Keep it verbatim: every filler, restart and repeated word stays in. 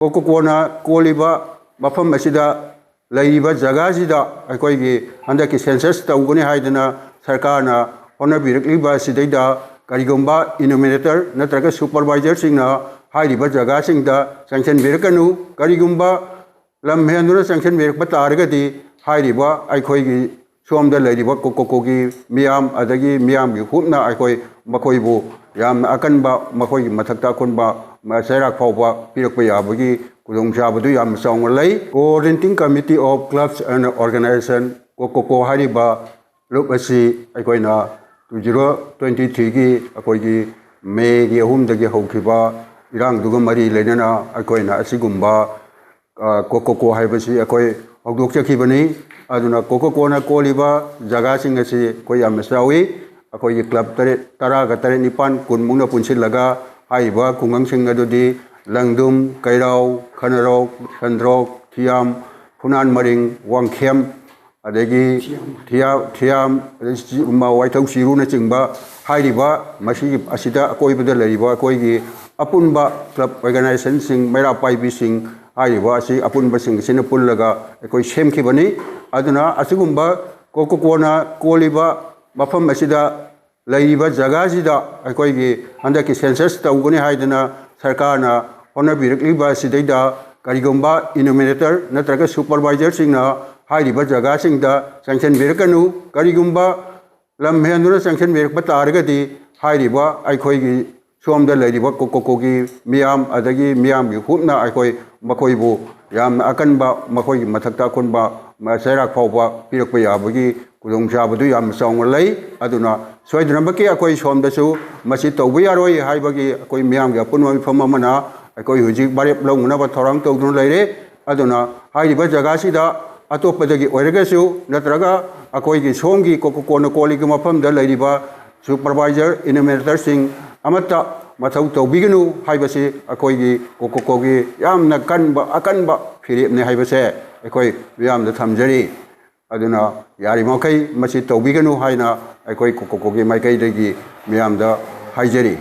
ꯀꯣꯀꯣꯀꯣꯅ ꯀꯣꯜꯂꯤꯕ ꯃꯐꯝ ꯑꯁꯤꯗ ꯂꯩꯔꯤꯕ ꯖꯒꯥꯁꯤꯗ ꯑꯩꯈꯣꯏꯒꯤ ꯍꯟꯗꯛꯀꯤ ꯁꯦꯟꯁꯁ ꯇꯧꯒꯅꯤ ꯍꯥꯏꯗꯅ ꯁꯔꯀꯥꯔꯅ ꯍꯣꯠꯅꯕꯤꯔꯛꯂꯤꯕ ꯑꯁꯤꯗꯩꯗ ꯀꯔꯤꯒꯨꯝꯕ ꯏꯅꯨꯃꯤꯔꯦꯇꯔ ꯅꯠꯇ꯭ꯔꯒ ꯁꯨꯄꯔꯚꯥꯏꯖꯔꯁꯤꯡꯅ ꯍꯥꯏꯔꯤꯕ ꯖꯒꯥꯁꯤꯡꯗ ꯆꯪꯁꯤꯟꯕꯤꯔꯛꯀꯅꯨ꯫ ꯀꯔꯤꯒꯨꯝꯕ ꯂꯝ ꯍꯦꯟꯗꯨꯅ ꯆꯪꯁꯤꯟꯕꯤꯔꯛꯄ ꯇꯥꯔꯒꯗꯤ ꯍꯥꯏꯔꯤꯕ ꯑꯩꯈꯣꯏꯒꯤ ꯁꯣꯝꯗ ꯂꯩꯔꯤꯕ ꯀꯣꯀꯣꯀꯣꯒꯤ ꯃꯤꯌꯥꯝ ꯑꯗꯒꯤ ꯃꯤꯌꯥꯝꯒꯤ ꯍꯨꯞꯅ ꯑꯩꯈꯣꯏ ꯃꯈꯣꯏꯕꯨ ꯌꯥꯝꯅ ꯑꯀꯟꯕ, ꯃꯈꯣꯏꯒꯤ ꯃꯊꯛꯇ ꯑꯀꯟꯕ ꯆꯩꯔꯥꯛ ꯐꯥꯎꯕ ꯄꯤꯔꯛꯄ ꯌꯥꯕꯒꯤ ꯈꯨꯗꯣꯡꯆꯥꯕꯗꯨ ꯌꯥꯝꯅ ꯆꯥꯎꯅ ꯂꯩ꯫ Coordinating Committee of Clubs and Organization, ꯀꯣꯀꯣꯀꯣ ꯍꯥꯏꯔꯤꯕ ꯂꯨꯞ ꯑꯁꯤ ꯑꯩꯈꯣꯏꯅ ꯇꯨ ꯖꯤꯔꯣ ꯇ꯭ꯋꯦꯟꯇꯤ ꯊ꯭ꯔꯤꯒꯤ ꯑꯩꯈꯣꯏꯒꯤ ꯃꯦꯒꯤ ꯑꯍꯨꯝꯗꯒꯤ ꯍꯧꯈꯤꯕ ꯏꯔꯥꯡꯗꯨꯒ ꯃꯔꯤ ꯂꯩꯅꯅ ꯑꯩꯈꯣꯏꯅ ꯑꯁꯤꯒꯨꯝꯕ, ꯑ, ꯀꯣꯀꯣꯀꯣ ꯍꯥꯏꯕꯁꯤ ꯑꯩꯈꯣꯏ ꯍꯧꯗꯣꯛꯆꯈꯤꯕꯅꯤ꯫ ꯑꯗꯨꯅ ꯀꯣꯀꯣꯀꯣꯅ ꯀꯣꯜꯂꯤꯕ ꯖꯒꯥꯁꯤꯡ ꯑꯁꯤ ꯑꯩꯈꯣꯏ ꯌꯥꯝꯅ ꯆꯥꯎꯏ꯫ ꯑꯩꯈꯣꯏꯒꯤ ꯀ꯭ꯂꯕ ꯇꯔꯦꯠ, ꯇꯔꯥꯒ ꯇꯔꯦꯠ, ꯅꯤꯄꯥꯟ, ꯀꯨꯟꯃꯨꯛꯅ ꯄꯨꯟꯁꯤꯜꯂꯒ ꯍꯥꯏꯔꯤꯕ ꯈꯨꯡꯒꯪꯁꯤꯡ ꯑꯗꯨꯗꯤ ꯂꯪꯗꯨꯝ, ꯀꯩꯔꯥꯎ, ꯈꯅꯔꯣꯛ, ꯁꯟꯗ꯭ꯔꯣꯛ, ꯊꯤꯌꯥꯝ, ꯐꯨꯅꯥꯟ ꯃꯔꯤꯡ, ꯋꯥꯡꯈꯦꯝ, ꯑꯗꯒꯤ ꯊꯤꯌꯥꯝ, ꯊꯤꯌꯥꯝ, ꯑꯗꯩ ꯆꯤ-, ꯃ-, ꯋꯥꯏꯊꯧ ꯆꯤꯔꯨꯅꯆꯤꯡꯕ ꯍꯥꯏꯔꯤꯕ ꯃꯁꯤꯒꯤ ꯑꯁꯤꯗ ꯑꯀꯣꯏꯕꯗ ꯂꯩꯔꯤꯕ ꯑꯩꯈꯣꯏꯒꯤ ꯑꯄꯨꯟꯕ ꯀ꯭ꯂꯕ ꯑꯣꯔꯒꯅꯥꯏꯖꯦꯁꯟꯁꯤꯡ, ꯃꯩꯔꯥ ꯄꯥꯏꯕꯤꯁꯤꯡ ꯍꯥꯏꯔꯤꯕ ꯑꯁꯤ ꯑꯄꯨꯟꯕꯁꯤꯡ ꯑꯁꯤꯅ ꯄꯨꯜꯂꯒ ꯑꯩꯈꯣꯏ ꯁꯦꯝꯈꯤꯕꯅꯤ꯫ ꯑꯗꯨꯅ ꯑꯁꯤꯒꯨꯝꯕ ꯀꯣꯀꯣꯀꯣꯅ ꯀꯣꯜꯂꯤꯕ ꯃꯐꯝ ꯑꯁꯤꯗ ꯂꯩꯔꯤꯕ ꯖꯒꯥꯁꯤꯗ ꯑꯩꯈꯣꯏꯒꯤ ꯍꯟꯗꯛꯀꯤ ꯁꯦꯟꯁꯁ ꯇꯧꯒꯅꯤ ꯍꯥꯏꯗꯅ ꯁꯔꯀꯥꯔꯅ ꯍꯣꯠꯅꯕꯤꯔꯛꯂꯤꯕ ꯑꯁꯤꯗꯩꯗ ꯀꯔꯤꯒꯨꯝꯕ ꯏꯅꯨꯃꯤꯔꯦꯇꯔ ꯅꯠꯇ꯭ꯔꯒ ꯁꯨꯄꯔꯚꯥꯏꯖꯔꯁꯤꯡꯅ ꯍꯥꯏꯔꯤꯕ ꯖꯒꯥꯁꯤꯡꯗ ꯆꯪꯁꯤꯟꯕꯤꯔꯛꯀꯅꯨ꯫ ꯀꯔꯤꯒꯨꯝꯕ ꯂꯝ ꯍꯦꯟꯗꯨꯅ ꯆꯪꯁꯤꯟꯕꯤꯔꯛꯄ ꯇꯥꯔꯒꯗꯤ ꯍꯥꯏꯔꯤꯕ ꯑꯩꯈꯣꯏꯒꯤ ꯁꯣꯝꯗ ꯂꯩꯔꯤꯕ ꯀꯣꯀꯣꯀꯣꯒꯤ ꯃꯤꯌꯥꯝ ꯑꯗꯒꯤ ꯃꯤꯌꯥꯝꯒꯤ ꯍꯨꯞꯅ ꯑꯩꯈꯣꯏ ꯃꯈꯣꯏꯕꯨ ꯌꯥꯝꯅ ꯑꯀꯟꯕ, ꯃꯈꯣꯏꯒꯤ ꯃꯊꯛꯇ ꯑꯀꯟꯕ ꯆꯩꯔꯥꯛ ꯐꯥꯎꯕ ꯄꯤꯔꯛꯄ ꯌꯥꯕꯒꯤ ꯈꯨꯗꯣꯡꯆꯥꯕꯗꯨ ꯌꯥꯝꯅ ꯆꯥꯎꯅ ꯂꯩ꯫ ꯑꯗꯨꯅ ꯁꯣꯏꯗꯅꯃꯛꯀꯤ ꯑꯩꯈꯣꯏ ꯁꯣꯝꯗꯁꯨ ꯃꯁꯤ ꯇꯧꯕ ꯌꯥꯔꯣꯏ ꯍꯥꯏꯕꯒꯤ ꯑꯩꯈꯣꯏ ꯃꯤꯌꯥꯝꯒꯤ ꯑꯄꯨꯟꯕ ꯃꯤꯐꯝ ꯑꯃꯅ ꯑꯩꯈꯣꯏ ꯍꯧꯖꯤꯛ ꯋꯥꯔꯦꯞ ꯂꯧꯅꯅꯕ ꯊꯧꯔꯥꯡ ꯇꯧꯗꯨꯅ ꯂꯩꯔꯦ꯫ ꯑꯗꯨꯅ ꯍꯥꯏꯔꯤꯕ ꯖꯒꯥꯁꯤꯗ ꯑꯇꯣꯞꯄꯗꯒꯤ ꯑꯣꯏꯔꯒꯁꯨ ꯅꯠꯇ꯭ꯔꯒ ꯑꯩꯈꯣꯏꯒꯤ ꯁꯣꯝꯒꯤ ꯀꯣꯀꯣꯀꯣꯅ ꯀꯣꯜꯂꯤꯒꯤ ꯃꯐꯝꯗ ꯂꯩꯔꯤꯕ ꯁꯨꯄꯔꯚꯥꯏꯖꯔ, ꯏꯅꯨꯃꯤꯔꯦꯇꯔꯁꯤꯡ ꯑꯃꯠꯇ ꯃꯊꯧ ꯇꯧꯕꯤꯒꯅꯨ ꯍꯥꯏꯕꯁꯤ ꯑꯩꯈꯣꯏꯒꯤ ꯀꯣꯀꯣꯀꯣꯒꯤ ꯌꯥꯝꯅ ꯀꯟꯕ, ꯑꯀꯟꯕ ꯐꯤꯔꯦꯞꯅꯤ ꯍꯥꯏꯕꯁꯦ ꯑꯩꯈꯣꯏ ꯃꯤꯌꯥꯝꯗ ꯊꯝꯖꯔꯤ꯫ ꯑꯗꯨꯅ ꯌꯥꯔꯤꯕꯃꯈꯩ ꯃꯁꯤ ꯇꯧꯕꯤꯒꯅꯨ ꯍꯥꯏꯅ ꯑꯩꯈꯣꯏ ꯀꯣꯀꯣꯀꯣꯒꯤ ꯃꯥꯏꯀꯩꯗꯒꯤ ꯃꯤꯌꯥꯝꯗ ꯍꯥꯏꯖꯔꯤ꯫